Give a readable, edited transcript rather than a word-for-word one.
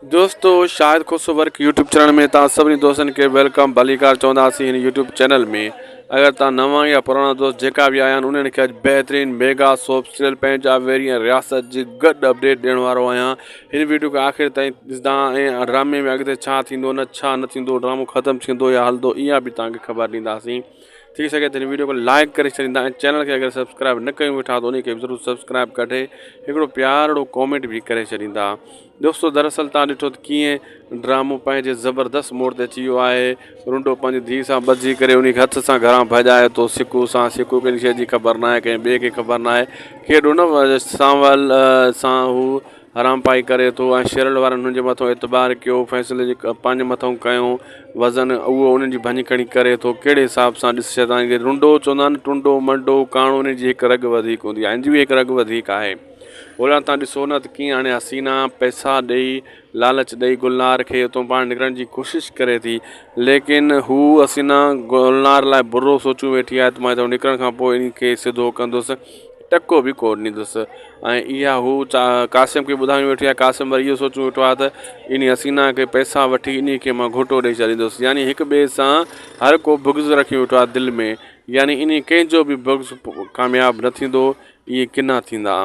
دوستو Shahid Khoso work YouTube channel ۾ توهان سڀني دوستن کي welcome ڀليڪار چونداسين هن يوٽيوب چينل ۾ اگر توهان نوان يا پراڻا دوست جيڪا به آيا آهن انهن کي اڄ بهترين ميگا سوپ سيريل پنهنجا ويري ۽ رياست جي گڏ اپڊيٽ ڏيڻ وارو آهيان هن ويڊيو کي آخر تائين ڏسندا ۽ ڊرامي ۾ اڳتي ڇا ٿيندو نه ڇا نه ٿيندو ڊرامو ختم ٿيندو يا هلندو اها به توهان کي خبر ڏينداسين ٿي سگهي ته هن ويڊيو کي لائڪ ڪري ڇڏيندا ۽ چينل کي اگر سبسڪرائب نه ڪيون ويٺا ته ان کي به ضرور سبسڪرائب ڪڍي هڪڙو پيارڙو ڪامينٽ به ڪري ڇڏيندا دوستو دراصل تان ڏٺو ته ڪيئن ڊرامو پنهنجي زبردست موڙ تي اچي ويو آهي رنڊو پنهنجي ڌيء سان ٻڌجي ڪري ان کي هٿ سان گهران ڀڄائي ٿو سڪو سان سڪو کي ان شيء جي خبر ناهي ڪنهن ٻئي کي خبر ناهي ڪيڏو نه سانول سان هو حرام پائي ڪري ٿو ۽ شيرل وارن هن جي مٿان اعتبار ڪيو فيصلي جي پنهنجي مٿان ڪيو وزن اهو انهن جي ڀڃ کڻي ڪري ٿو ڪهڙي حساب سان ڏس شيطان کي رنڊو چوندا آهن ٽنڊو منڊو ڪاڻو انهن جي هڪ رڳ وڌيڪ هوندي آهي ان جي به هڪ رڳ وڌيڪ آهي هوڏانهن تان ڏسو نه ته ڪيئن هاڻي حسينا پئسا ڏئي لالچ ڏئي گلنار کي اتو پاڻ نڪرڻ جي ڪوشش ڪري ٿي ليڪن هو حسينا گلنار لاء برو سوچيون ويٺي آهي ته مان هتان نڪرڻ کان پوء ان کي سڌو ڪندس ٽڪو به ڪو ڏيندس ۽ اها هو قاسم کي ٻڌايون ويٺي آهي قاسم وري اهو سوچيون ويٺو آهي ته انهي حسينا کي پئسا وٺي انهي کي مان گهوٽو ڏئي ڇڏيندس يعني هڪ ٻئي سان هر ڪو بغض رکيون ويٺو آهي دل ۾ يعني انهي ڪنهن جو به بغض ڪامياب نه ٿيندو اهي ڪنا ٿيندا.